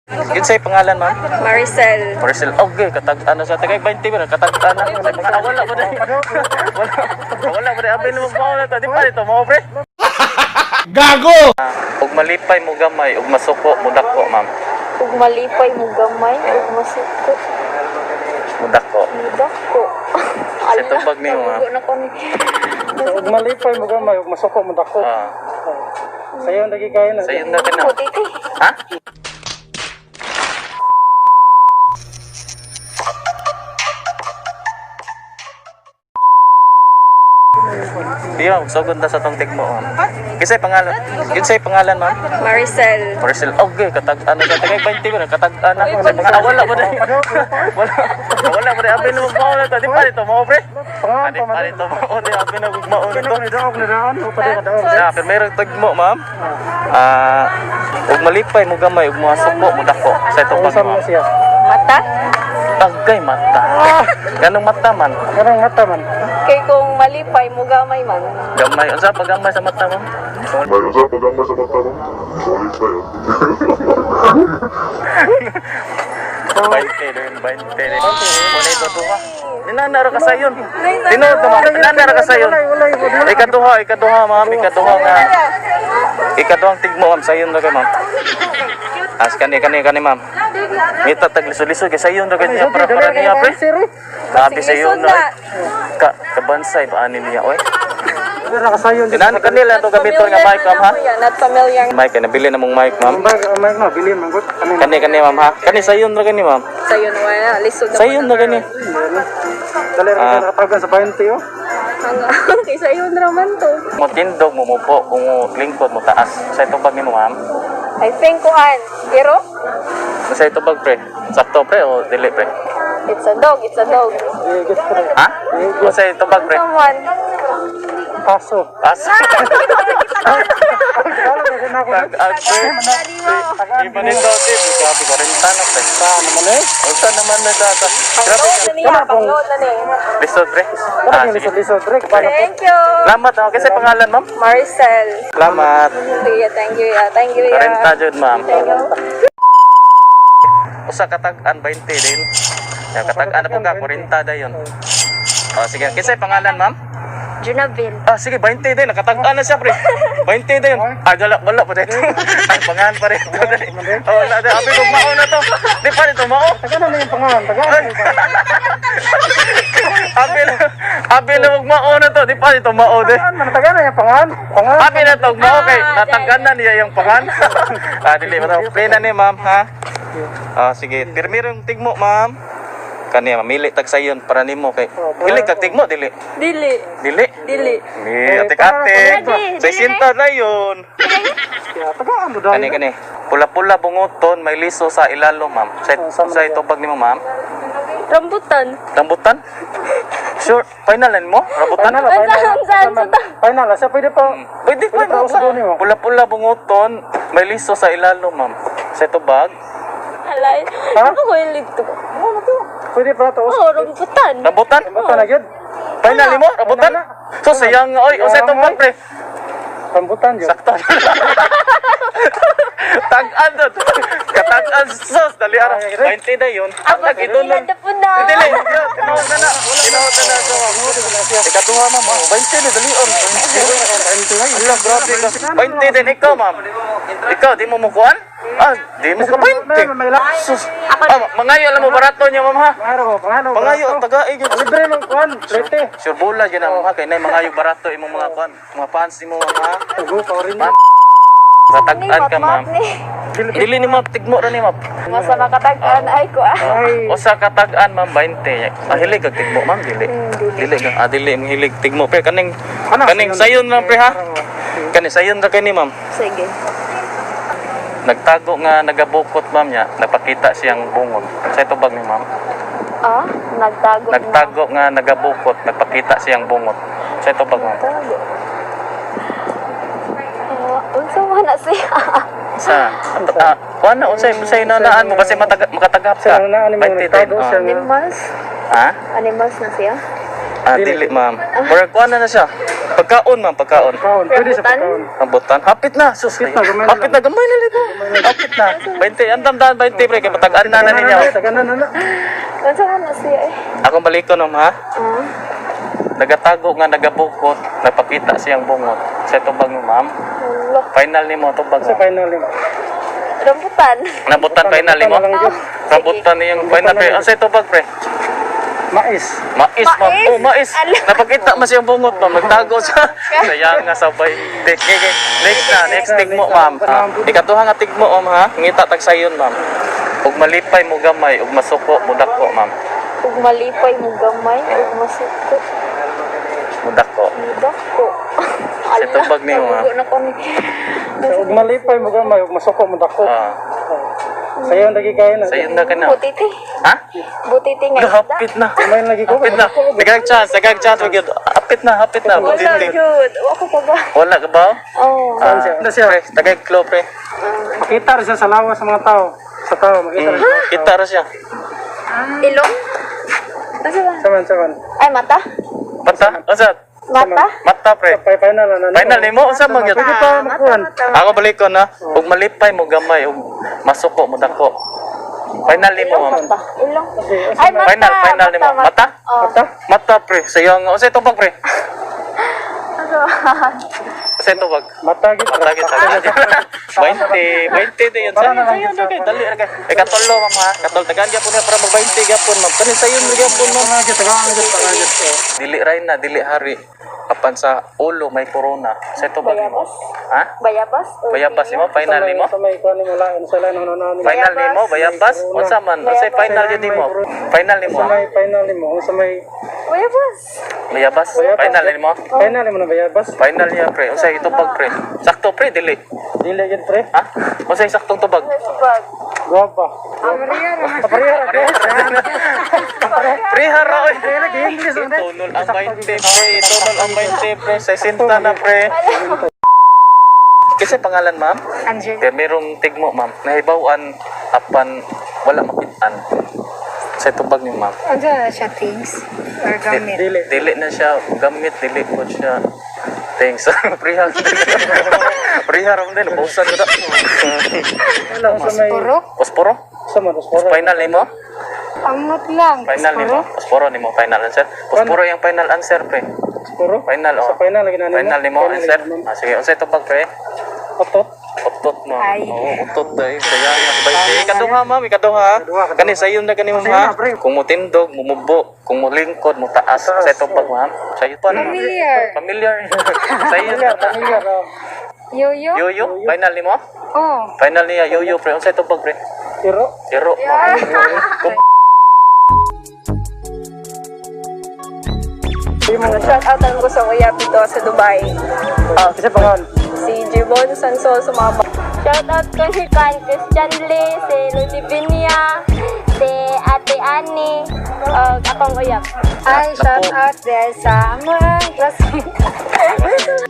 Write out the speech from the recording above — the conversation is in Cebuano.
Kinsay pangalan, ma'am? Maricel. Marcel, okay, katag-an na sa tagay 20 ba katag-an na. Ah, wala ba dai? Wala. Wala ba dai? Abi mo mao na to. Di pa dito mo, pre. Gago! Ug malipay mo gamay, ug masuko mo dako, ma'am. Ug malipay mo gamay, ug masuko, Mo dako. mo dako. Sa tubag nimo, ma'am. Tago na ko ni. Ug malipay mo gamay ug masuko mo dako. Ah, Sayon lagi kayo na. sayon na kina. Ako, titi. Ha? Di ma'am, sugod na sa tong tigmo, ma'am. Kinsay pangalan? Kinsay pangalan, ma'am? Maricel. Marcel, okay, katag-an na sa tagay 20 ba katag-an na. Ah, wala ba dai? Wala. Wala ba dai? Abi mo mao na to. Di pa dito mo, pre. Pangalan Di pa pa man. dito mo. Di abi na mao na to. Kini daog na daan o pa daog. Ya, pero meron tagmo, ma'am. Ah, ug malipay mo gamay ug moasuko mo dako sa itong Unsa pag man siya? Mata? Tagay mata. Ganong mata man. Kanang mata man. Kay kung malipay mo gamay man. Gamay unsa pa gamay sa mata, ma'am? May usap pag ang sa mata mo. Solid pa yun. 20 din, 20 din. Wala ito duha. Ninanara ka sayon. Tinuod na, ma'am. Ninanara ka sayon. Ikaduha, ikaduha, ma'am, ikaduha nga. Ikaduhang tigmo, ma'am, sayon ra kay ma'am. As kani kani kani, ma'am. Ngita tag lisod-lisod kay sayon ra kay niya para niya, pre. Grabe sayon na. Ka kabansay ba ani niya, oy? Wala ka sayon. Tinan kanila to gamiton nga mic, ma'am, ha. Not familiar. Mic kay nabili na mong mic, ma'am. Ang mic na bilin man gud. Kani Kani kani, ma'am, ha. Kani sayon ra kani, ma'am. Sayon wala, lisod na. Sayon ra kani. Dali ra Ah. ka nakatagan sa 20 oh. Ang kay sayon ra man to. Mo tindog mo mupo kung lingkod mo taas. Sa itubag nimo, ma'am. I think kuan. Pero Sa itubag, pre. Sakto, pre, o dili, pre? it's a dog, it's a dog. Gigit pre. Ha? O sa itubag, pre? Someone. Paso. As. Kala ko na ako. Tag-out, pre. Iba nito, tip. Grabe, 40 na, pre. Sa naman eh. Unsa naman na tata. Grabe. Pangload na niya, pangload na niya. Lisod, pre. Ah, Kana sige. lisod lisod pre. Paano Thank you. Salamat ako. Kasi pangalan, ma'am? Maricel. Salamat. Sige, thank you. Yeah. Thank you. Yeah. 40 jud, ma'am. Thank you. Usa katag-an 20 din. Ya, katag-an na po ka 40 dayon. Oh, sige. Kinsay pangalan, ma'am? Junaville. Ah, sige, 20 din. Nakatag-an na siya, pre. 20 din. Ah, wala, wala pa dito. Ang pangalan pa rin. Oh, wala din. Abi, kung mao na to. Di pa dito, mao. Taga na yung pangalan, taga na yung pangalan. Abi na, abi na, huwag mao na to. Di pa dito, mao din. Tagaan man, taga na yung pangalan. Pangalan. Abi na to, mao kay. Natanggan na niya yung pangan. Ah, dili ba to? Play na ni, ma'am, ha? Ah, sige. Pirmirong tigmo, ma'am. Kani, mamili tag sayon para nimo kay. Dili kag tigmo, dili. Dili. Dili. Dili. Ni atik-atik. 600 na yun. Ya, tagaan mo dahil. Kani kani. Pula-pula bunguton, may liso sa ilalo, ma'am. Sa sa itubag nimo, ma'am. Rambutan. Rambutan? Sure, final na mo? Rambutan? Final, final. Saan, saan, saan? Final, siya pwede pa. Pwede pa, Pwede pa ma'am. usap nimo. Pula-pula bunguton, may liso sa ilalo, ma'am. Sa itubag. Halay. Ha? Ano ko yung ligto? Pwede pa to. Oh, rambutan. Rambutan? Basta na gyud. Final mo? Rambutan? So sayang nga, oy. O sa itubag, pre. Rambutan gyud. Sakto. Tag-an doon. Katag-an sus. Dali ara. 20 na yun. Ang tag-idulon. Hindi po na. Dili, tinuod na na. Tinuod na na. So, ikaduha, ma'am. Oh, 20 na, dali on. 20. Ala, grabe ka. 20 din ikaw, ma'am. Ikaw, di mo mukuan? Ah, di mo ka 20. Sus. Ah, mangayo alam mo barato niya, ma'am, ha? Pangayo ko, pangayo. Mangayo, tagay gyud. Libre man kuan, plete. Sure bola gyud na, ma'am, ha? Kay nay mangayo barato imong mga kuan, mga fans nimo, ma'am, ha? Tugo pa rin. Ma'am, Sa tag-an ka, ma'am. Ni. Dili ni ma'am, tigmo ra ni, ma'am. Masa makatag-an ay ko ah. Ay, Usa ka tag-an, ma'am, 20. Ah, hilig kag tigmo, ma'am, dili. Dili ka. Ah, dili mong hilig tigmo. Pre, kaning kaning sayon lang, pre, ha? Kani sayon ra kani, ma'am. Sige. Nagtago nga nagabukot, ma'am, niya. Napakita siyang bungog. Sa tubag ni ma'am. Ah, nagtago. Nagtago nga nagabukot, nagpakita siyang bungot. Sa tubag, ma'am. Nagtago. Ah, unsa man na siya? Sa ah, kuan na unsay unsay nanaan mo kasi mataga, makatagap ka. Sa nanaan mo, 20 din. nagtago Ah. siya nga. Animals? Ha? Animals na siya? Ah, dili, ma'am. Murag kuan na na siya. Pagkaon, ma'am, pagkaon. Pagkaon, pwede sa pagkaon. Rambutan. Hapit na. Sus. Hapit na, gamay na Hapit na, gamay na lito. Hapit na. 20, andam daan 20, pre. Kay matag-an na na ninyo. Taganan na na. Unsa man na siya eh? Akong balikon, ma'am, ha? Ah, Nagatago nga nagabukot, napakita siyang bungot. Sa tubag mo, ma'am. wala. Final nimo tubag Sa mo. final nimo. Rambutan. Rambutan final nimo. Rambutan na lang yun. Rambutan niyang final, pre. Ang sa tubag, pre? Mais. Mais, ma'am. Mais? Oh, mais. Ala. Napakita mo siyang bungot, ma'am. Nagtago siya. Sayang nga sabay. Okay, okay. Next na, next tigmo, ma'am. Ha? Ikaduha nga tigmo, ma'am, ha? Ngita tag sayon, ma'am. Ug malipay mo gamay, ug masuko mo dako, ma'am. Ug malipay mo gamay, ug masuko. Mo dako. Mudako. Sa tubag nimo, ma'am. Tago na ko ni. Ug malipay mo gamay, ug masuko mo dako. Ah, Sayon lagi kayo na. sayon na ka na. Butiti. Ha? Butiti nga isda. Hapit na. Gamay lagi ko. Hapit na. Daghang chance, daghang chance. Hapit na, hapit na. Wala Butiti. jud. Wa ko pa ba? Wala ka ba? Oh. Ah, siya? Ano siya? Pre, tagay clue, pre. Makita rin siya sa lawa sa mga tao. Sa tao, makita rin. Kita ra siya. Ilong? Unsa ba? Saman, saman. Ay, mata? Mata? Unsa? Mata? Mata, pre. Sa final na na. Final nimo unsa man gyud? Pwede pa makuhan. Ako balik ko na. Ug malipay mo gamay ug masuko mo dako. Final nimo, ma'am. Mata. Ilong. Ay, mata. Final, final nimo. Mata? Oh. Mata? Mata, pre. Sayo nga unsay tubag, pre? Ano ba? Unsay tubag? Mata gid. Mata gid. 20, 20 din yun. Para na lang Sayo na kay dali ra kay. Eh katolo, ma'am, ha. Katol tagaan gyapon niya para mag 20 gyapon, ma'am. Kani sayon ra gyapon, ma'am. Tagaan gid, tagaan gid, tagaan gid. Dili ray na, dili hari. Apan sa ulo may corona. Sa tubag nimo. Bayabas? Ha? Bayabas? O Bayabas nimo final nimo? Sa may kuan nimo lain sa lain ano na nimo. Final nimo bayabas? Unsa man? Unsay final yun nimo? Final nimo? Sa may final nimo, sa may Bayabas. Bayabas? Final nimo? final nimo na bayabas. Final niya, pre. Unsay tubag, pre? Sakto, pre, dili. Dili gid, pre. Ha? Unsay saktong tubag? Tubag. Guwapa. Pareha ra. Pre, hara oy. English ang Tunol ang 20, pre. Tunol ang 20, pre. 60 na, pre. Kasi pangalan, ma'am? Angel. Kaya merong tigmo, ma'am. Nahibawan apan wala makitaan. Sa tubag ni ma'am. Ano na siya things? Or gamit? Dili. Dili na siya gamit, dili po siya. Thanks. Preha. Preha ra man din, bausan ko da. Wala sa may Puro? Posporo? sa man posporo. Final nimo? Amot lang. Final nimo? Posporo nimo final answer. Posporo yung final answer, pre. Posporo. Final, oh. Sa final lagi na nimo. Final nimo answer. lagi na nimo. Ah, sige, unsay tubag, pre? Otot. Utot mo. Ay. Oo, utot dahil. Kaya nga sabay. Eh, ikaduha, ma'am, ikaduha. Ikaduha, ikaduha. Kani sayon na kani, ma'am, Sayon ha? na, pre. Kung mutindog, mumubo. Kung mulingkod, mutaas. Mutaas, Sa tubag, ma'am. Sayo pa. no? Familiar. Familiar. Sayo na. Familiar, familiar. Oh. Yoyo? Yoyo, final nimo? Oh. Final niya, yoyo, pre. Unsay tubag, pre? Iro. Iro, ma'am. Kung Shout out ko sa Kuya Pito sa Dubai. Kasi pangalan. Si Jibon Sansol sa mga Shout out ko si Kan Christian Lee, si Lucy Vinia, si Ate Annie, og akong uyab. Ay, shout out there sa mga classmate.